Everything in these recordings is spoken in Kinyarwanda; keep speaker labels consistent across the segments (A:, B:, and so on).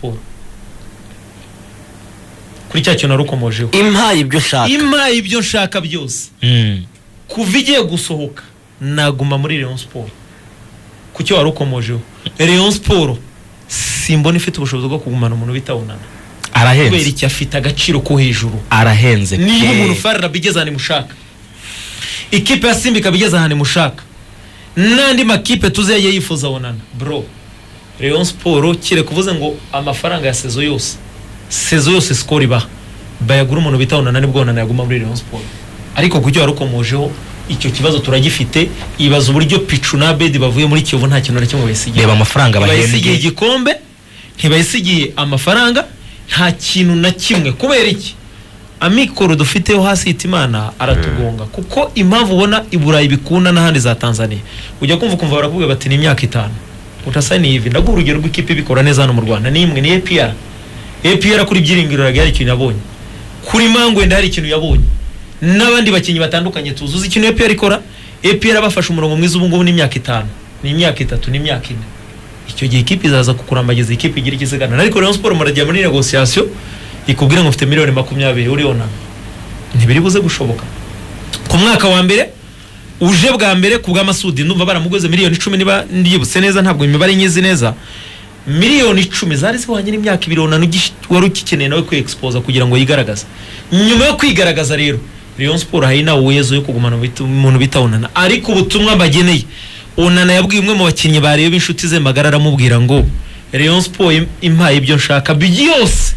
A: Sport kuri cya kintu narukomojeho.
B: Impaye ibyo nshaka.
A: Impaye ibyo nshaka byose, kuva igiye gusohoka naguma muri Rayon Sport. Ku cyo wari ukomojeho, Rayon Sport simbona ifite ubushobozi bwo kugumana umuntu bita Onana kubera
C: Arahenze.
A: iki? Afite agaciro ko hejuru.
C: Arahenze
A: Niba
C: pe.
A: umuntu FAR Rabat igeze ahantu imushaka, ikipe ya Simba ikaba igeze ahantu imushaka, n'andi makipe tuzi yagiye yifuza Onana, bro, Rayon Sport kereka uvuze ngo amafaranga ya saison yose, saison yose Skol ibaha, bayagura umuntu bita Onana, nibwo Onana yaguma muri Rayon Sport. Ariko ku cyo wari ukomojeho, icyo kibazo turagifite. Ibaza uburyo Pichu na Abedi bavuye muri Kiyovu nta kintu na kimwe bayisigiye.
C: Reba amafaranga
A: Ntibayisigiye
C: bahembwe.
A: igikombe, ntibayisigiye amafaranga, nta kintu na kimwe. Kubera iki? Amikoro dufite yo hasi Hitimana aratugonga, kuko impamvu ubona i Burayi bikunda n'ahandi za Tanzania, ujya kumva ukumva barakubwira bati ni imyaka 5 utasani hivi. Ndaguha urugero rw'ikipe ibikora neza hano mu Rwanda, ni imwe, ni APR. APR kuri Byiringiro hari ikintu yabonye, kuri Mangwenda hari ikintu yabonye, n'abandi bakinnyi batandukanye tuzuza. Ikintu APR ikora, APR bafashe umurongo mwiza ubu ngubu, ni imyaka 5, ni imyaka 3, ni imyaka 4. Icyo gihe ikipe izaza kukurambagiza, ikipe igira ikiziganana. Ariko Rayon Sport murajya muri négociation, ikubwira ngo mfite miliyoni 20 uri Onana, ntibiri buze gushoboka. Ku mwaka wa mbere uje bwa mbere ku bw'Amasudi, ndumva baramuguze miliyoni 10 niba ndibutse neza, ntabwo imibare nyizi neza. Miliyoni 10 zari zihwanye n'imyaka 2 Onana wari ugikeneye nawe kwi-exposa kugira ngo yigaragaze. Nyuma yo kwigaragaza rero, Rayon Sport hari nawe uwezo yo kugumana umuntu bita Onana. Ariko ubutumwa mbageneye, Onana yabwiye umwe mu bakinnyi bareba inshuti ze magara, aramubwira ngo Rayon Sport impaye ibyo nshaka byose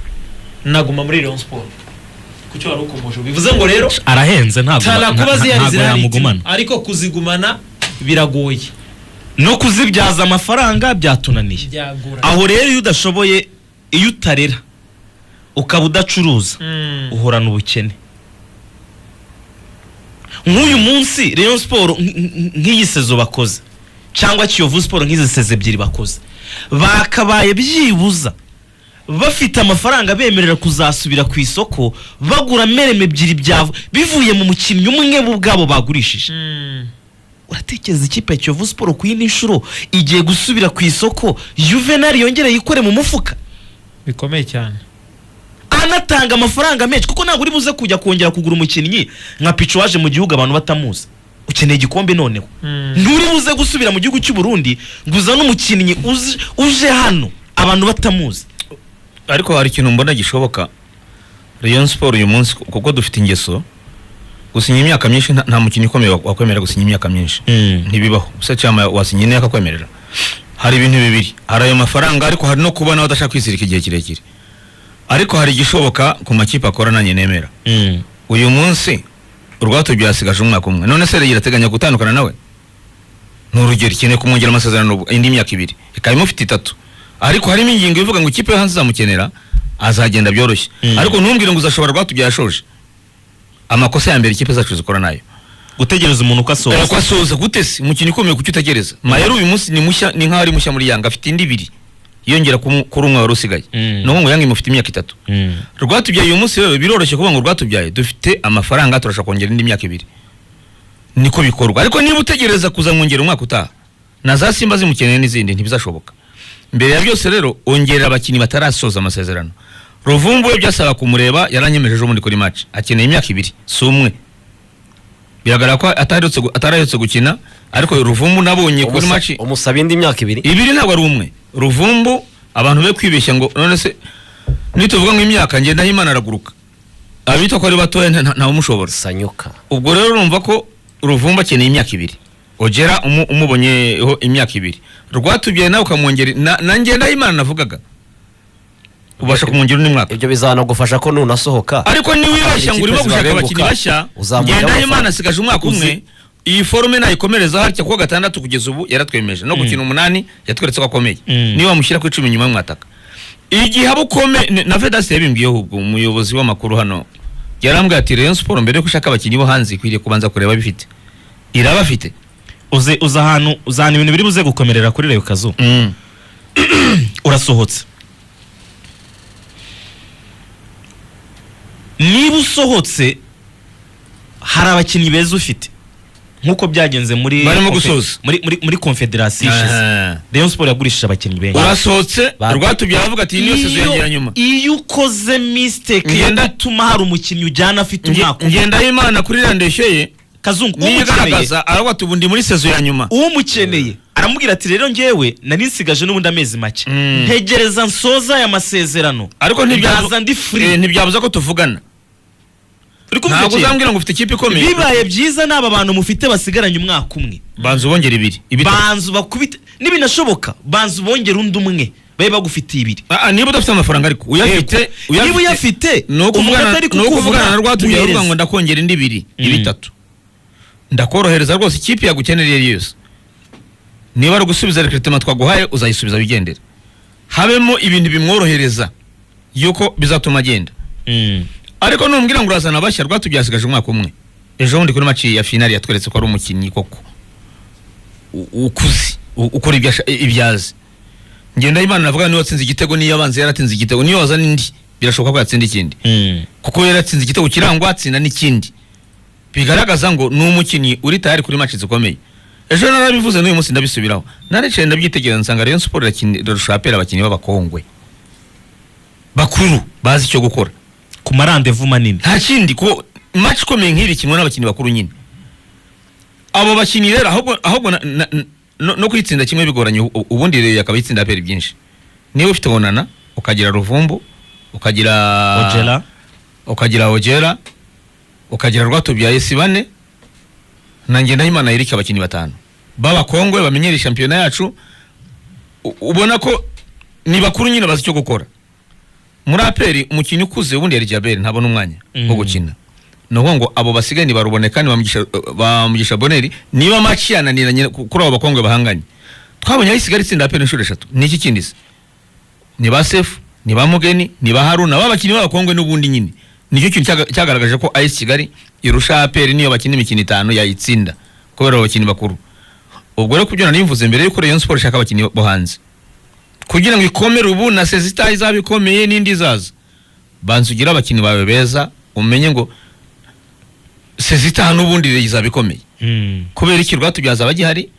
A: naguma muri Rayon Sport. Kucyo wari ukomoje, bivuze ngo rero
C: Arahenze, ntabwo
A: tara kuba zihari,
C: ntabwo
A: zirahari,
C: yamugumana.
A: ariko kuzigumana biragoye.
C: No kuzibyaza amafaranga byatunaniye.
A: Byagora.
C: Aho rero iyo udashoboye, iyo utarera, ukaba udacuruza, uhorana ubukene. Nk'uyu munsi Rayon Sport nk'iyi saison bakoze, cyangwa Kiyovu Sport nk'izi saison ebyiri bakoze, bakabaye byibuza bafite amafaranga bemerera kuzasubira ku isoko bagura mereme ebyiri bivuye mu mukinnyi umwe bo ubwabo bagurishije. Uratekereza ikipe ya Kiyovu Sport ku yindi nshuro igiye gusubira ku isoko, Juvenal yongere yikore mu mufuka?
A: Bikomeye cyane.
C: Anatanga amafaranga menshi, kuko ntabwo uri buze kujya kongera kugura umukinnyi nka Pichu waje mu gihugu abantu batamuzi. Ukeneye igikombe noneho. Nturi buze gusubira mu gihugu cy'u Burundi ngo uzane umukinnyi uje hano abantu batamuzi.
D: Ariko hari ikintu mbona gishoboka. Rayon Sport uyu munsi, kuko dufite ingeso gusinya imyaka myinshi, nta mukinnyi ukomeye wakwemera gusinya imyaka myinshi, ntibibaho. Gusa cyama wasinya ine akakwemerera. Hari ibintu bibiri: hari ayo mafaranga, ariko hari no kuba nawe adashaka kwizirika igihe kirekire. Ariko hari igishoboka ku makipe akora nanjye nemera. Uyu munsi Urwatubyaye asigaje umwaka umwe. None se irateganya gutandukana nawe? Ni urugero, ikeneye kumwongera amasezerano indi myaka 2, ikaba imufite 3, ariko harimo ingingo ivuga ngo ikipe yo hanze izamukenera, azagenda byoroshye. Ariko ntumbwire ngo uzashobora Rwatubyaye ashoje. Amakosa ya mbere ikipe zacu zikora nayo
C: Gutegereza umuntu uko asoza.
D: Ko asoza gute se? Umukinnyi ukomeye kuki utegereza? Mayero uyu munsi ni mushya, ni nkaho ari mushya muri Yanga, afite indi ibiri yongera kuri umwe wari usigaye. Ni ukuvuga ngo Yanga imufite imyaka 3. Rwatubyaye uyu munsi rero biroroshye kuvuga ngo Rwatubyaye dufite amafaranga, turashobora kongera indi myaka 2, niko bikorwa. Ariko niba utegereza kuzamwongera umwaka utaha na za Simba zimukeneye n'izindi, ntibizashoboka. Mbere ya byose rero, ongerera abakinnyi batarasoza amasezerano. Ruvumbu we byasaba kumureba, yaranyemeje ejo bundi kuri match, akeneye imyaka 2, si umwe. Biragaragara ko ataraherutse gukina, ariko Ruvumbu nabonye kuri match.
B: Umusaba indi myaka 2.
D: 2, ntabwo ari umwe. Ruvumbu abantu be kwibeshya ngo none se nituvuga ngo imyaka, Ngendahimana araguruka, abitwa ko ari batoya ntawumushobora.
B: Sanyuka.
D: Ubwo rero urumva ko Ruvumbu akeneye imyaka 2, Ogera umubonyeho imyaka 2, Rwatubyaye nawe ukamwongera na Ngendahimana navugaga ubasha kumwongera undi mwaka.
B: Ibyo bizanagufasha ko nunasohoka
D: Ariko niwibeshya ngo urimo
B: ikipe
D: gushaka
B: zibabenguka,
D: abakinnyi bashya,
B: uzamujyaho
D: Ngendahimana
B: amafaranga.
D: asigaje umwaka umwe, iyi forme nayikomereza harya kuwa gatandatu, kugeza ubu yaratwemeje no gukina 8, yatweretse ko akomeye. Niba wamushyira ku 10 inyuma mwataka igihe aba ukome na Vedaste yabimbwiyeho. Ubwo umuyobozi w'amakuru hano yarambwiye ati Rayon Sport mbere yuko ushaka abakinnyi bo hanze ikwiriye kubanza kureba bifite, irabafite.
C: Uzi uza ahantu uzana ibintu biri buze gukomerera kuri Rayon Kazu. Urasohotse, niba usohotse hari abakinnyi beza ufite. Nk'uko byagenze muri
D: Barimo gusoza.
C: muri confederation ishize, Rayon Sport yagurishije abakinnyi benshi.
D: Urasohotse, Rwatubyaye avuga ati: "Iyi niyo saison yanjye ya nyuma."
C: Iyo ukoze mistake yo gutuma hari umukinnyi ujyana afite umwaka umwe,
D: Ngendahimana kuri iriya ndeshyo ye
C: Kazungu,
D: niyo
C: umukeneye,
D: igaragaza, aravuga ati: "Ubu ndi muri saison ya nyuma."
C: Umukeneye aramubwira ati: "Rero njyewe nari nsigaje n'ubundi amezi make, ntegereza nsoza aya masezerano,
D: Ariko
C: ndaza ndi free."
D: Ntibyabuza ko tuvugana.
C: Uri kumva
D: Ntabwo
C: icyo kintu?
D: uzambwira ngo ufite ikipe ikomeye.
C: Bibaye byiza n'aba bantu mufite basigaranye umwaka umwe,
D: Banza ubongera ibiri, ibitatu.
C: Banza bakubite, nibinashoboka banza ubongere undi umwe, babe bagufitiye ibiri.
D: Ah, ah, niba udafite amafaranga, ariko uyafite,
C: Niba uyafite,
D: ni ukuvugana,
C: umuntu atari
D: ni ukuvugana
C: kukuvuna,
D: na Rwatubyaye uvuga
C: muhereze.
D: ngo: "Ndakongera indi ibiri, ibitatu, ndakorohereza rwose. Ikipe yagukenera iyo ari yo yose, niba ari ugusubiza recrutement twaguhaye, uzayisubiza wigendera." Habemo ibintu bimworohereza yuko bizatuma agenda. Ariko numbwira ngo urazana abashya, Rwatubyaye asigaje umwaka umwe. Ejo bundi kuri match ya finale yatweretse ko ari umukinnyi koko ukuze, ukora ibyo azi. Ngendahimana navuga niwe watsinze igitego, niyo abanza yaratsinze igitego, niyo wazana indi birashoboka ko yatsinda ikindi, kuko yaratsinze igitego kirangwa, atsinda n'ikindi, bigaragaza ngo ni umukinnyi uri tayari kuri match zikomeye. Ejo narabivuze, n'uyu munsi ndabisubiraho. Naricaye ndabyitegereza, nsanga Rayon Sport irarusha APR abakinnyi b'abakongwe bakuru bazi icyo gukora
C: ku marandevu manini.
D: Nta kindi, ko match ikomeye nk'iri ikinwa n'abakinnyi bakuru nyine. Abo bakinnyi rero ahubwo no kuyitsinda kimwe bigoranye, ubundi rero yakaba yitsinda APR byinshi. Niba ufite Onana, ukagira Ruvumbu, ukagira
C: Ojera,
D: ukagira Ojera, ukagira Rwatubyaye, si bane, na Ngendahimana Eric, abakinnyi batanu b'abakongwe bamenyereye shampiyona yacu, ubona ko ni bakuru nyine bazi icyo gukora. Muri APR umukinnyi ukuze ubundi yari Jabel, ntabona umwanya wo gukina. Ni ukuvuga ngo abo basigaye ni baruboneka, ni ba Mugisha Boneri. Niba match yananiranye kuri abo bakongwe bahanganye, twabonye aho isigara itsinda APR inshuro eshatu, ni iki kindi se? Ni ba Sefu, ni ba Mugeni, ni ba Haruna, babakinnyi b'abakongwe n'ubundi nyine. Nicyo kintu cyagaragaje ko AS Kigali irusha APR, niyo bakina imikino itanu yayitsinda kubera abo bakinnyi bakuru. Ubwo rero kubyo nari mvuze mbere yuko Rayon Sport ishaka abakinnyi bo hanze kugira ngo ikomere ubu na sezita izaba ikomeye n'indi izaza, banza ugire abakinnyi bawe beza, umenye ngo sezita n'ubundi izaba ikomeye. Kubera iki? Rwatubyaza abagihari,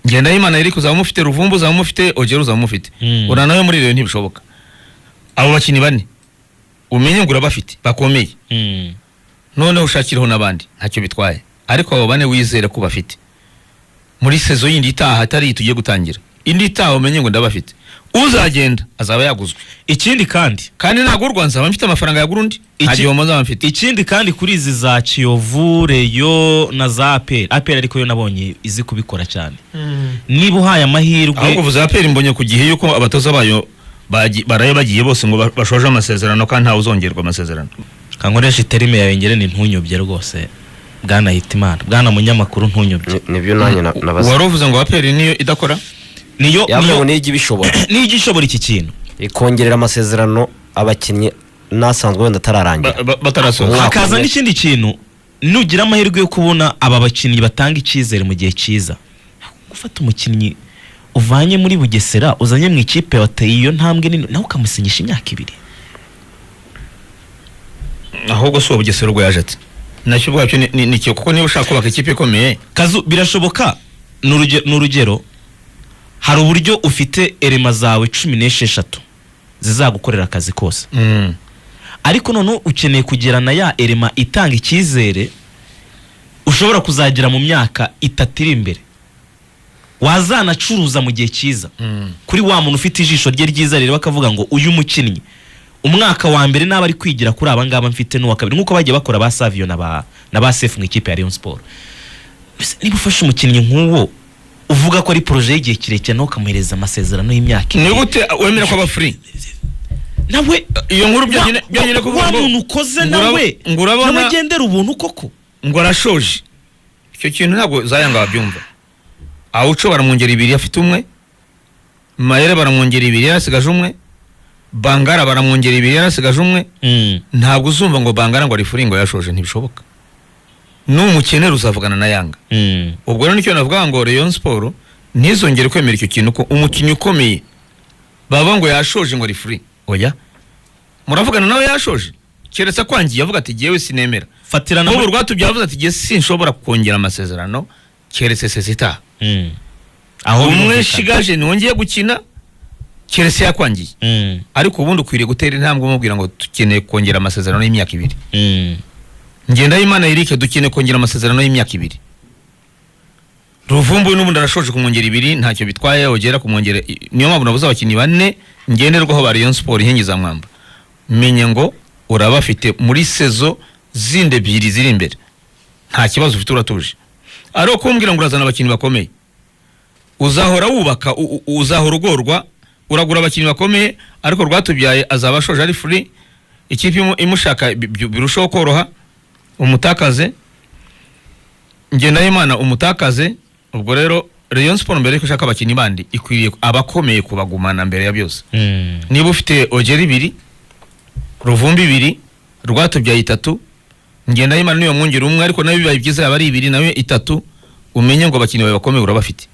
D: Ngendahimana Eric uzaba mufite, Ruvumbu uzaba mufite, Ogera uzaba mufite, ura nawe muri Rayon ntibishoboka. Abo bakinnyi bane umenye ngo urabafite bakomeye, noneho ushakireho n'abandi ntacyo bitwaye, ariko abo bane wizere ko bafite muri saison yindi itaha, atari iyi tugiye gutangira, indi itaha, umenye ngo ndabafite, uzagenda azaba yaguzwe.
C: Ikindi kandi,
D: Kandi nagurwa nzaba mfite amafaranga yagura undi, nta gihombo nzaba mfite.
C: Ikindi kandi, kuri izi za Kiyovu, Rayon na za APR, APR ariko yo nabonye izi kubikora cyane, niba uhaye amahirwe.
D: Ahubwo vuze APR, mbonye ku gihe yuko abatoza bayo baraye bagiye bose ngo bashoje amasezerano kandi ntawe uzongerwa amasezerano.
C: Kankoresha iterime yawe ngere ni ntunyobye rwose, bwana Hitimana, bwana munyamakuru, ntunyobye.
B: Nibyo nanjye nabaza.
D: Wari uvuze ngo APR niyo idakora.
C: Niyo
B: Yavuze ngo
C: niyo
B: niyo ijya ibishobora,
C: niyo ijya ishobora iki kintu.
B: Ikongerera amasezerano abakinnyi n'asanzwe wenda atararangira.
D: Batarasoza.
B: Umwaka
C: Hakaza
B: umwe.
C: n'ikindi kintu, nugira amahirwe yo kubona aba bakinnyi batanga icyizere mu gihe cyiza, gufata umukinnyi uvanye muri Bugesera uzanye mu ikipe wateye iyo ntambwe nini, nawe ukamusinyisha imyaka 2.
D: Ahubwo si uwo Bugesera, ubwo yaje ati nacyo ubwabyo ni cyo, kuko niba ushaka kubaka ikipe ikomeye.
C: Kazu, birashoboka. Ni urugero, hari uburyo ufite erema zawe 16 zizagukorera akazi kose, ariko noneho ukeneye kugirana ya erema itanga icyizere ushobora kuzagira mu myaka 3 iri imbere, wazanacuruza mu gihe cyiza, kuri wa muntu ufite ijisho rye ryiza rero akavuga ngo: "Uyu mukinnyi umwaka wa mbere naba ari kwigira kuri aba ngaba mfite, n'uwa kabiri," nk'uko bagiye bakora ba Savio na ba Sefu mu ikipe ya Rayon Sport. Mbese niba ufashe umukinnyi nk'uwo uvuga ko ari projet y'igihe kirekire, nawe ukamuhereza amasezerano y'imyaka
D: Ni
C: 2,
D: gute wemera ko aba free?
C: Nawe
D: Iyo nkuru byonyine, byonyine kuvuga
C: wa
D: ngo
C: muntu ukoze nawe
D: ngo urabona
C: nawe agendera ubuntu koko.
D: Ngo arashoje, icyo kintu ntabwo zayanga babyumva. Awuco baramwongera ibiri afite umwe, Mayere baramwongera ibiri yarasigaje umwe, Bangara baramwongera ibiri yarasigaje umwe. Ntabwo uzumva ngo Bangara ngo ari free, ngo yashoje, ntibishoboka. Numukenera uzavugana na Yanga. Ubwo rero nicyo navuga ngo Rayon Sport ntizongere kwemera icyo kintu ko umukinnyi ukomeye baba ngo yashoje, ngo ari free. Oya, muravugana nawe yashoje. Keretse kwangiye avuga ati jyewe sinemera.
C: Fatirana.
D: Nk'ubu Rwatubyaye avuze ati jye sinshobora kongera amasezerano keretse saison itaha.
C: Aho
D: Umwe
C: birumvikana.
D: shigaje ntiwongeye gukina keretse yakwangiye. Ariko ubundi ukwiriye gutera intambwe umubwira ngo dukeneye kongera amasezerano y'imyaka 2. Ngendahimana Eric, dukeneye kongera amasezerano y'imyaka 2. Ruvumbu n'ubundi arashoje, kumwongera 2 ntacyo bitwaye, ogera kumwongera. Niyo mpamvu nabuze abakinnyi bane ngenderwaho ba Rayon Sport, inkingi za mwamba. Menya ngo urabafite muri saison zindi ebyiri ziri imbere, nta kibazo ufite, uratuje. Ari kumbwira ngo urazana abakinnyi bakomeye, uzahora wubaka, uzahora ugorwa, uragura abakinnyi bakomeye, ariko Rwatubyaye azaba ashoje ari free, ikipe imushaka birushaho koroha, umutakaze. Ngendahimana umutakaze. Ubwo rero Rayon Sport, mbere yuko ishaka abakinnyi bandi, ikwiriye abakomeye kubagumana mbere ya byose. Niba ufite Ogera 2, Ruvumbi 2, Rwatubyaye 3, Ngendahimana niyo mwongera umwe, ariko nawe bibaye byiza yaba ari 2 nawe 3, umenye ngo abakinnyi bawe bakomeye urabafite.